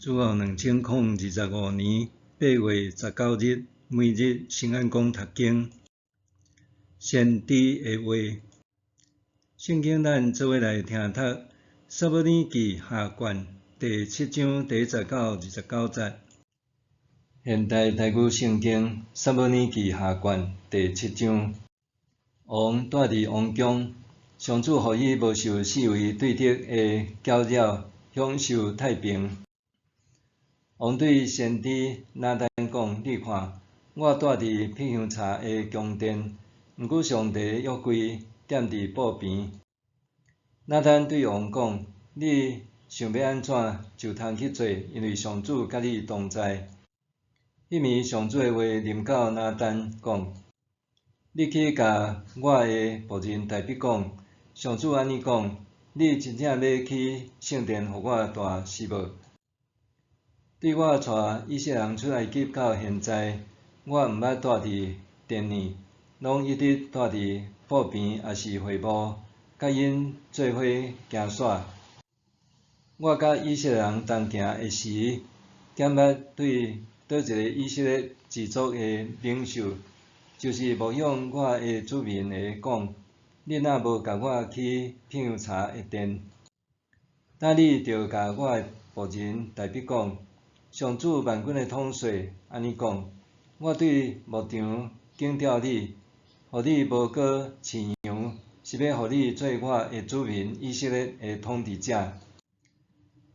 主後2025年8月19日，每日聖安講讀經，先知的話。聖經咱做伙來聽讀《撒母耳記下卷》第七章第一節到29節。現代台語聖經《撒母耳記下卷》第七章，王蹛佇王宮，上主予伊無受四圍對敵的攪擾，享受太平。王對先知拿單講：你看，我蹛佇披香柴的宮殿，毋過上帝的約櫃踮佇布棚。拿單對王講：你想欲按怎就通去做，因為上主佮你同在。彼暝上主的話臨到拿單講：你去共我的僕人大衛講，上主按呢講：你真正欲起聖殿予我蹛是無？對我帶以色列人出埃及到現在，我毋捌蹛佇殿裡，攏一直蹛佇布棚抑是會幕，佮𪜶做伙行徙。我佮以色列人同行的時，敢捌對佗一個以色列支族的領袖，就是牧養我的子民的講：你若無共我起披香柴的殿，那你著共我的僕人大衛講：上主萬軍的統帥按呢講：我對牧場揀調你，予你無閣飼羊，是欲予你做我的子民以色列的統治者。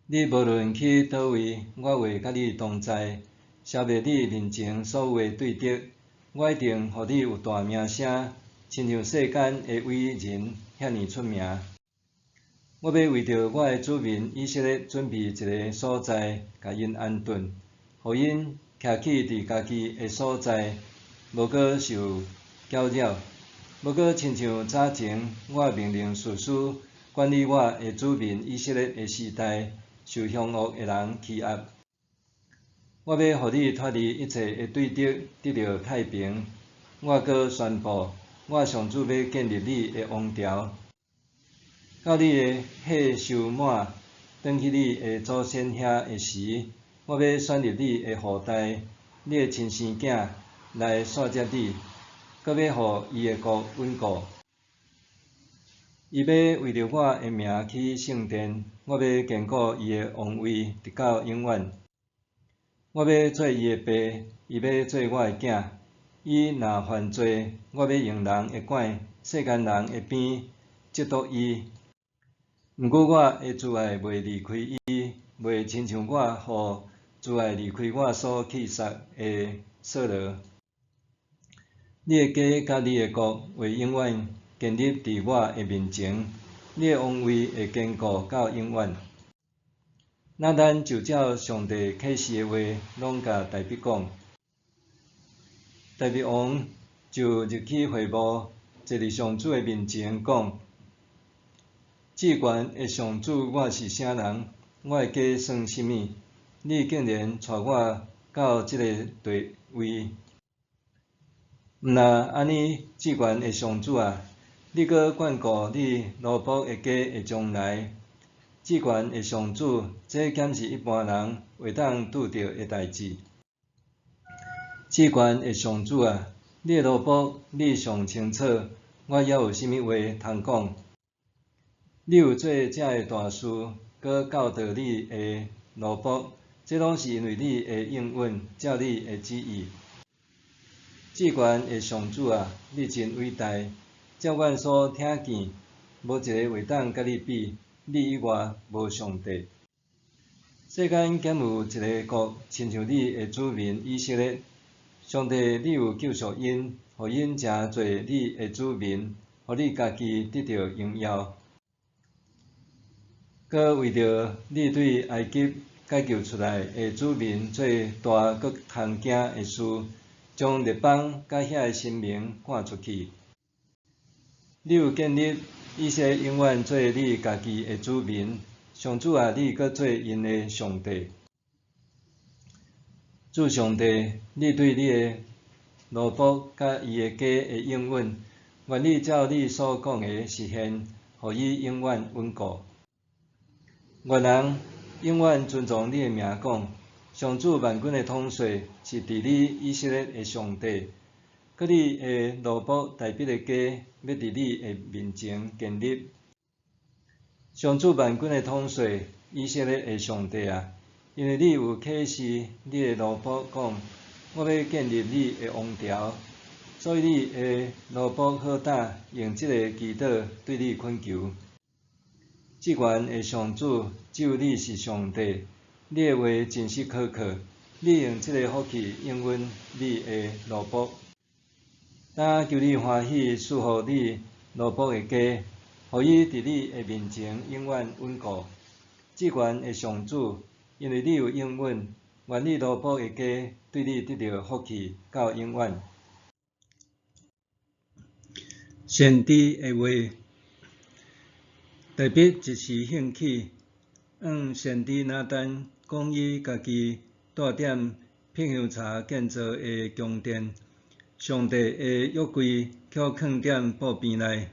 你無論去佗位，我會佮你同在，消滅你面前所有的對敵。我一定予你有大名聲，親像世間的偉人遐爾出名。我欲為著我的子民以色列準備一个所在，共𪜶安頓，予𪜶徛起佇家己的所在，無閣受攪擾，無閣親像早前我命令士師管理我的子民以色列的時代，受兇惡的人欺壓。我欲予你脫離一切的對敵，得著太平。我閣宣布，我上主欲建立你的王朝。到你的歲壽滿，轉去你的祖先遐的時，我欲選立你的後代，你的親生囝來續接你，閣欲予伊的國穩固。伊欲為著我的名起聖殿，我欲堅固伊的王位，直到永遠。我欲做伊的爸，伊欲做我的囝。伊若犯罪，我欲用人的管、世間人的鞭責毒伊。毋過我的慈愛袂離開伊，袂親像我予慈愛離開我所棄殺的掃羅。你的家佮你的國會永遠堅立佇我的面前，你的王位會堅固到永遠。拿單就照上帝啟示的話，攏共大衛講。大衛王就入去會幕，坐佇上主的面前講：至懸的上主，我是啥人？我的家算啥物？你竟然帶我到這个地位？毋若按呢，至懸的上主啊，你閣眷顧你奴僕的家的將來。至懸的上主，這敢是一般人會當拄著的代誌？至懸的上主啊，你的奴僕你上清楚，我猶有啥物話通講？你有做這个大事，閣教導你的奴僕，這攏是因為你的應允，照你的旨意。至懸的上主啊，你真偉大，照阮所聽見，無一个會當佮你比，你以外無上帝。世間敢有一个國親像你的子民以色列？上帝，你有救贖𪜶，予𪜶成做你的子民，予你家己得著榮耀。閣為著你對埃及解救出來的子民做大閣通驚的事，將列邦佮遐的神明趕出去。你有建立以色列永遠做你家己的子民，上主啊，你閣做𪜶的上帝。主上帝，你對你的奴僕佮伊的家的應允，願你照你所講的實現，予伊永遠穩固。願人永遠尊崇你的名講，上主萬軍的統帥是治理以色列的上帝，閣你的奴僕大衛的家，欲佇你的面前建立。上主萬軍的統帥，以色列的上帝啊，因為你有啟示你的奴僕講，我欲建立你的王朝，所以你的奴僕好膽用這个祈禱對你懇求。至懸的上主，只有你是上帝，你的話真實可靠，你用這个福氣應允你的奴僕。今求你歡喜賜予你奴僕的家，予伊佇你的面前永遠穩固。至懸的上主，因為你有應允，願你奴僕的家對你得著福氣到永遠。先知的話。大衛一時興起，向先知拿單講伊家己蹛踮碧香柴建造的宮殿，上帝的約櫃卻囥踮布棚內。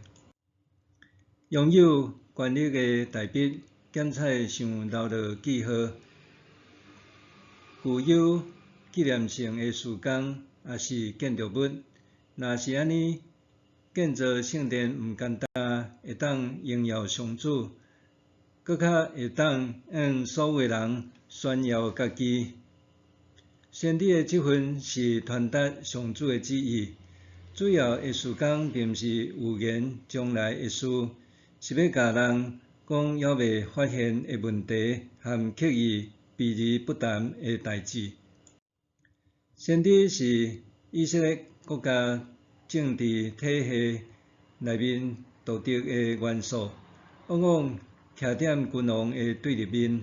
擁有權力的大衛檢採想留落記號，具有紀念性的事工，抑是建築物。若是按呢，建造聖殿毋干焦會當榮耀上主，閣較會當向所有的人炫耀家己。先知的職分是傳達上主的旨意，主要的事工並毋是預言將來的事，是欲共人講猶未發現的問題和刻意避而不談的代誌。先知是以色列國家政治體系內面道德的元素，往往徛踮君王的對立面，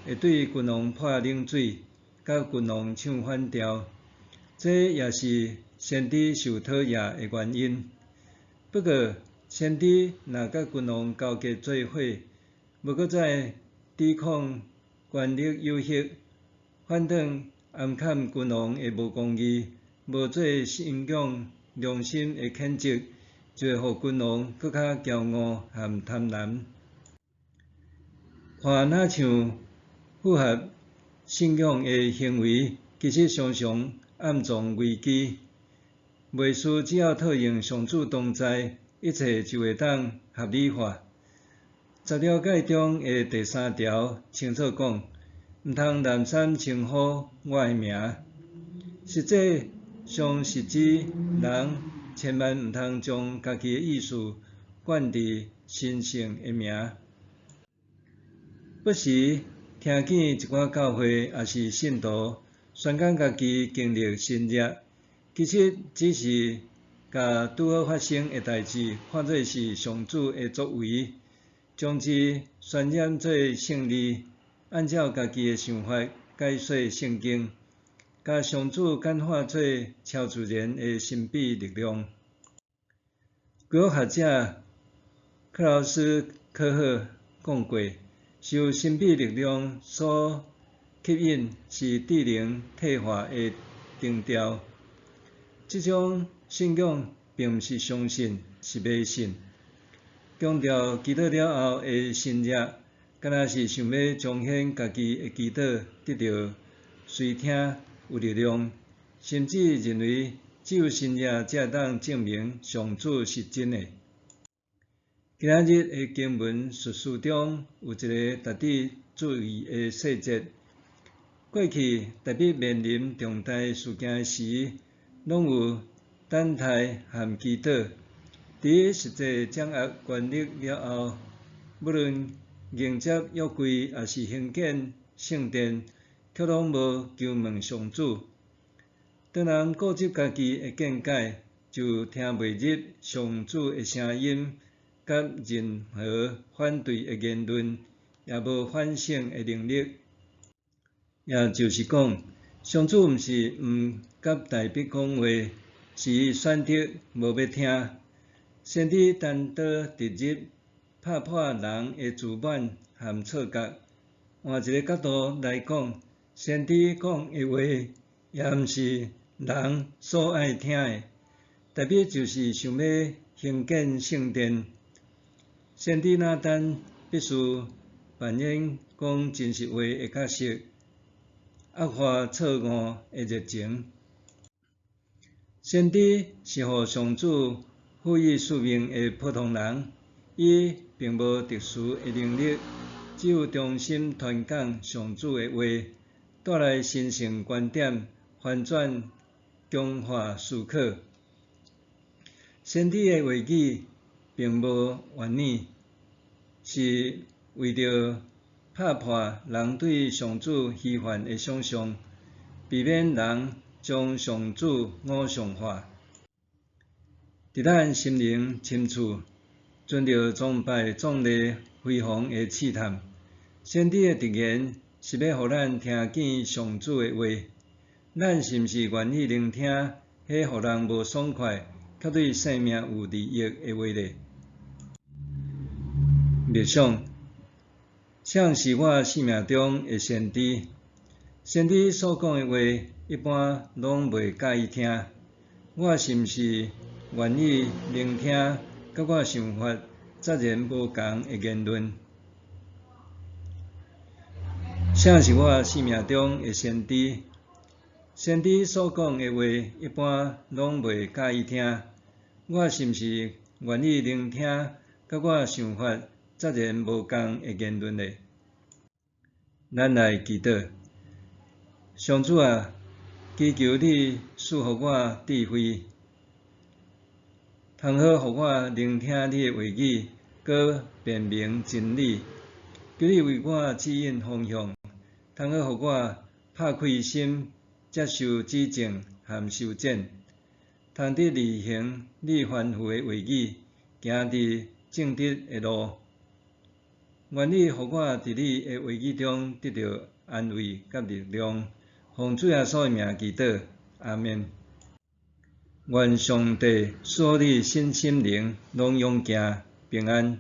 會對君王潑冷水，佮君王唱反調。這也是先知受討厭的原因。不過，先知若佮君王勾結做伙，無閣再抵抗權力誘惑，反轉暗崁君王的無公義，無做信仰良心的譴責，就會予君王閣較驕傲和貪婪。看若像符合信仰的行為，其實常常暗藏危機。袂輸只要套用上主同在，一切就會當合理化。十條誡中的第三條清楚講，毋通濫訕稱呼我的名。實際上是指人千萬毋通將家己的意思冠佇神聖的名。不時聽見一寡教會抑是信徒宣講家己經歷神蹟，其實只是共拄好發生的代誌看做是上主的作為，將之渲染做勝利，按照家己的想法解說聖經，共上主簡化做超自然的神秘力量。舊約學者克勞斯科赫講過，受神秘力量所吸引是智能退化的徵兆。這種信仰並毋是相信，是迷信。強調祈禱了後的神蹟，敢若是想欲彰顯家己的祈禱得著垂聽有力量，甚至認為只有神蹟才會當證明上主是真的。今仔日的經文敘事中有一个值得注意的細節。過去大衛面臨重大事件時，攏有等待和祈禱。佇伊實際掌握權力了後，無論迎接約櫃，抑是興建聖殿，卻攏無求問上主。當人固執家己的見解，就聽袂入上主的聲音，佮任何反對的言論，也無反省的能力。也就是講，上主毋是毋佮大衛講話，是伊選擇無欲聽。先知單刀直入，拍破人的自滿和錯覺。換一个角度來講，先知講的話，也毋是人所愛聽的。大衛就是想欲興建聖殿，先知拿單必須扮演講真實話的角色，惡化錯誤的熱情。先知是予上主賦予使命的普通人，伊並無特殊的能力，只有忠心傳講上主的話，帶來神聖觀點，翻轉強化思考。先知的話語並無懸念，是為著拍破人對上主虛幻的想像，避免人將上主偶像化。佇咱心靈深處，存著崇拜壯麗輝煌的試探。先知的預言是欲予咱聽見上主的話。咱是毋是願意聆聽彼予人無爽快，卻對生命有利益的話呢？默想，誰是我生命中的先知？先知所講的話，一般攏袂佮意聽。我是毋是願意聆聽佮我想法截然無仝的言論？誰是我生命中的先知？先知所講的話，一般攏袂佮意聽。我是毋是願意聆聽佮我想法截然無仝的言論呢？咱來祈禱。上主啊，祈求你賜予我智慧，通好予我聆聽你的話語，閣辨明真理。求你為我指引方向，通好予我拍開心，接受指正和修剪，通得履行你吩咐的話語，行佇正直的路。願你予我佇你的話語中得著安慰佮力量。奉主耶穌的名祈禱，阿們。願上帝賜予你身心靈攏勇健平安。